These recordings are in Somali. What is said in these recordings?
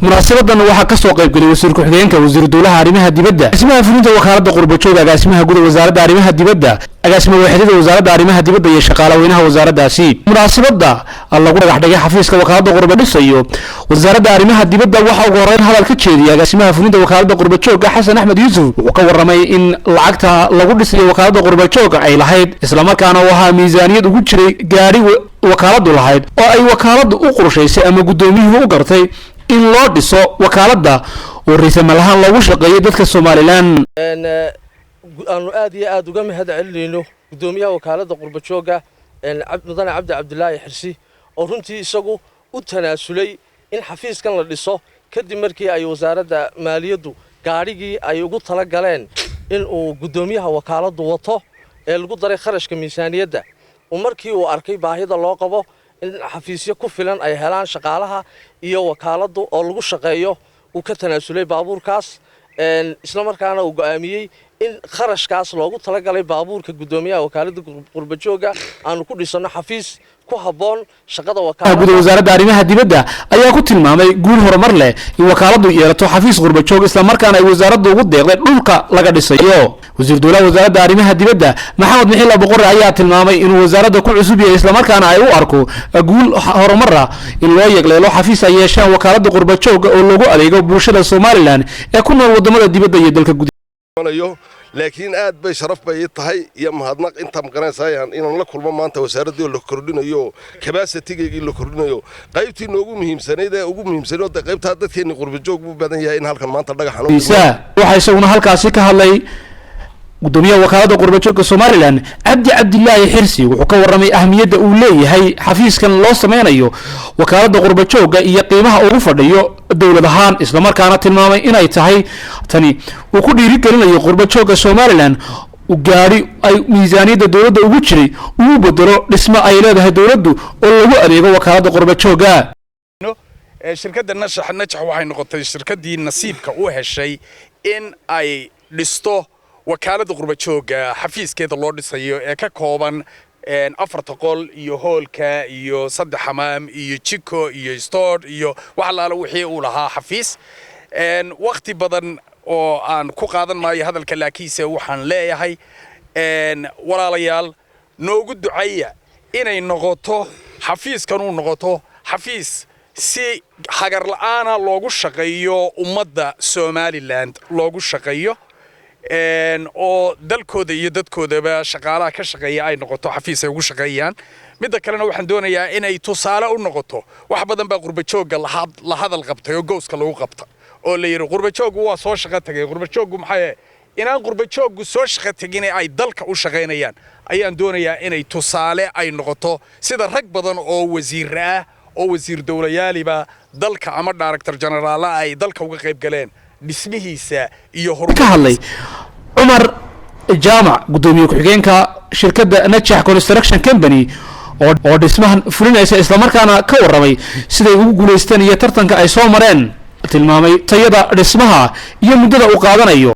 Munaasabadan waxaa kasoo qaybgelay wasiir ku-xigeenka, wasiir dowlaha arrimaha dibadda, agaasimaha fulinta wakaaladda qurbajoog, agaasimaha guud wasaaradda arrimaha dibadda, agaasima waaxidada wasaaradda arrimaha dibadda iyo shaqaale weynaha wasaaraddaasi. Munaasabada lagu dhagax dhigay xafiiska wakaaladda qurba dhisayo wasaaradda arrimaha dibadda waxaa ugu horeyn hadal ka jeediyay agaasimaha fulinta wakaaladda qurbajooga, Xasan Axmed Yuusuf. Wuxuu ka warramay in lacagta lagu dhisayo wakaaladda qurbajooga ay lahayd, islamarkaana uu ahaa miisaaniyad ugu jiray gaadhi wakaaladdu lahayd oo ay wakaaladdu u qorshaysay ama guddoomiyuhu u gartay in loo dhiso wakaaladda oo risamalahaan loogu shaqeeyay dadka Somaliland. Aanu aad iyo aad uga mahad celinayno guddoomiyaha wakaaladda qurbajooga, mudane Cabdi Cabdilaahi Xirsi, oo runtii isagu u tanaasulay in xafiiskan la dhiso, kadib markii ay wasaaradda maaliyaddu gaadhigii ay ugu tala galeen in uu guddoomiyaha wakaaladdu wato ee lagu daray kharashka miisaaniyadda, uu markii uu arkay baahida loo qabo in xafiisyo ku filan ay helaan shaqaalaha iyo wakaaladdu oo lagu shaqeeyo, uu ka tanaasulay baabuurkaas, isla markaana uu go'aamiyey in kharashkaas loogu talagalay baabuurka guddoomiyaha wakaaladda qurbajooga aanu ku dhisanno xafiis ku habboon shaqada. Guud wasaaradda arrimaha dibadda ayaa ku tilmaamay guul horumar leh in wakaaladdu yeelato xafiis qurbajoog, islamarkaana ay wasaaraddu ugu deeqday dhulka laga dhisayo. Wasiir dowlaha wasaaradda arrimaha dibadda, Maxamed Mixila Boqore, ayaa tilmaamay inuu wasaaradda ku cusub yahay, islamarkaana ay u arko guul horumar ah in loo yegleelo xafiis ay yeeshaan wakaaladda qurbajooga oo loogu adeego bulshada Somaliland ee ku nool wadamada dibadda iyo dalka guud. Laakiin aad bay sharaf bay ii tahay iyo mahadnaq intaa maqanaysaayaan inaan la kulmo maanta wasaaraddii oo la kordhinayo, capacity-geygii la kordhinayo, qaybtii noogu muhiimsanayd ee ugu muhiimsanayd oo qaybtaa dadkeenni qurbajoog buu badan yahay in halkan maanta dhagaxan. Waxaa isaguna halkaasi ka hadlay gudoomiyaha wakaaladda qurbajoogka Somaliland, Cabdi Cabdilaahi Xirsi. Wuxuu ka warramay ahmiyadda uu leeyahay xafiiskan loo sameynayo wakaaladda qurbajoogga iyo qiimaha ugu fadhiyo dowlad ahaan, islamarkaana tilmaamay inay tahay tani uu ku dhiirigelinayo qurbajoogga Somaliland gaadhi ay miisaaniyadda dowladda ugu jiray uu bedelo dhismo ay leedahay dowladdu oo lagu adeego wakaaladda qurbajoogga. Shirkadda Najax waxay noqotay shirkaddii nasiibka u heshay in ay dhisto wakaaladda qurbajoogga xafiiskeeda loo dhisayo ee ka kooban afarta qol iyo hoolka iyo saddex xamaam iyo jiko iyo store iyo wax allaala wixii uu lahaa xafiis. Wakhti badan oo aan ku qaadan maayo hadalka, laakiinse waxaan leeyahay, walaalayaal, noogu ducaya inay noqoto xafiiskan uu noqoto xafiis si hagar la'aana loogu shaqeeyo ummadda Somaliland loogu shaqeeyo, oo dalkooda iyo dadkoodaba shaqaalaha ka shaqeeya ay noqoto xafiis ay ugu shaqeeyaan. Midda kalena, waxaan doonayaa inay tusaale u noqoto. Wax badan baa qurbajoogga la hadal qabtay oo gowska lagu qabta oo la yidhi qurbajooggu waa soo shaqo tagay, qurbajooggu maxay. Inaan qurbajooggu soo shaqo tegin ay dalka u shaqaynayaan ayaan doonayaa inay tusaale ay noqoto, sida rag badan oo wasiir ah oo wasiir dowlayaaliba dalka ama director general ay dalka uga qayb galeen dhismihiisa iyo ka hadlay Cumar Jaamac, gudoomiye ku-xigeenka shirkadda Najax Construction Company oo dhismahan fulinaysa, islamarkaana ka warramay siday ugu guulaysteen iyo tartanka ay soo mareen, tilmaamay tayada dhismaha iyo muddada uu qaadanayo.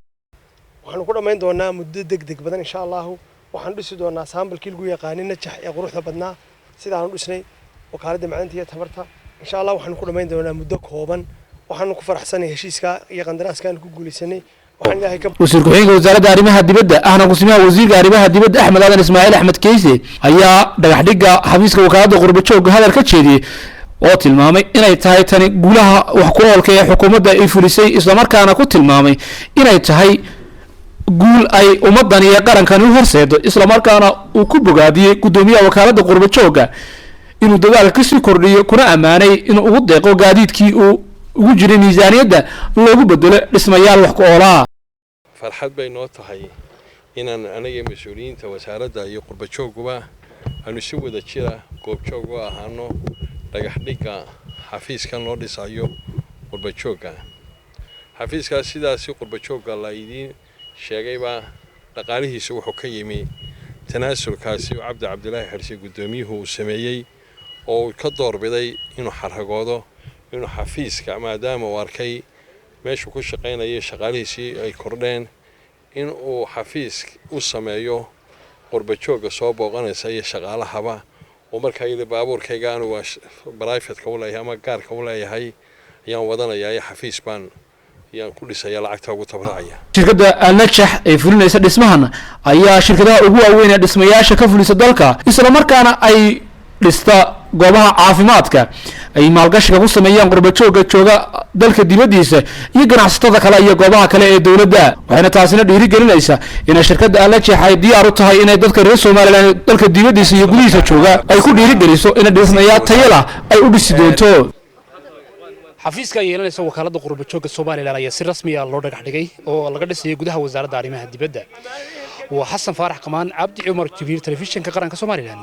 Waxaanu ku dhammayn doonaa muddo deg deg badan, insha Allahu. Waxaanu dhisi doonaa sample-kii lagu yaqaanay Najax ee quruxda badnaa, sidaanu dhisnay wakaaladda macdanta iyo tamarta. Insha Allah waxaanu ku dhammayn doonaa muddo kooban. Waxaanu ku faraxsanay heshiiska iyo qandaraaskaanu ku guulaysanay. Waxaan Ilaahay ka Wasiir ku-xigeenka wasaaradda arrimaha dibadda ahna kusimaha wasiirka arrimaha dibadda, Axmed Aadan Ismaaciil Axmed Keyse, ayaa dhagax dhigga xafiiska wakaaladda qurbajoogga hadal ka jeediyey oo tilmaamay inay tahay tani guulaha wax ku oolka ee xukuumadda ay fulisay, islamarkaana ku tilmaamay inay tahay guul ay ummaddan iyo qarankani u horseedo, islamarkaana uu ku bogaadiyey guddoomiyaha wakaaladda qurbajoogga inuu dadaalka kasii kordhiyo, kuna ammaanay inuu ugu deeqo gaadiidkii uu ugu jiray miisaaniyadda loogu bedelo dhismayaal wax ku oolaa. Farxad bay noo tahay inaan anaga mas-uuliyiinta wasaaradda iyo qurbajoogguba aanu si wada jira goobjoog u ahaano dhagax dhigga xafiiskan loo dhisayo qurbajoogga. Xafiiskaas sidaasi qurbajoogga la idiin sheegaybaa dhaqaalihiisa wuxuu ka yimi tanaasulkaasi uu Cabdi Cabdilaahi Xirsi guddoomiyuhu uu sameeyey oo uu ka doorbiday inuu xaragoodo, inuu xafiiska, maadaama uu arkay meeshuu ku shaqaynayay shaqaalihiisii ay kordheen, in uu xafiis u sameeyo qurbajoogga soo booqanaysa iyo shaqaalahaba, oo markaa yidhi baabuurkayga anu waa private-ka u leeyahay ama gaarka u leeyahay. Ayaan wadanayaa iyo xafiis baan ayaan ku dhisaya lacagta ugu tabaracaya. Shirkadda Alnajax ee fulinaysa dhismahan ayaa shirkadaha ugu waaweyn ee dhismayaasha ka fulisa dalka, islamarkaana ay dhista goobaha caafimaadka ay maalgashiga ku sameeyaan qurbajooga jooga dalka dibaddiisa iyo ganacsatada kale iyo goobaha kale ee dowladda. Waxayna taasina dhiirigelinaysaa inay shirkadda Alnajax ay diyaar u tahay inay dadka reer Somaliland dalka dibaddiisa iyo gudihiisa jooga ay ku dhiirigeliso inay dhismayaal tayo lah ay u dhisi doonto. Xafiiska ay yeelanaysa wakaaladda qurbajoogga Somaliland ayaa si rasmi ah loo dhagax dhigay oo laga dhisayay gudaha wasaaradda arrimaha dibadda. Waa Xasan Faarax Qamaan, Cabdi Cumar Jibriil, Telefishinka Qaranka Somaliland,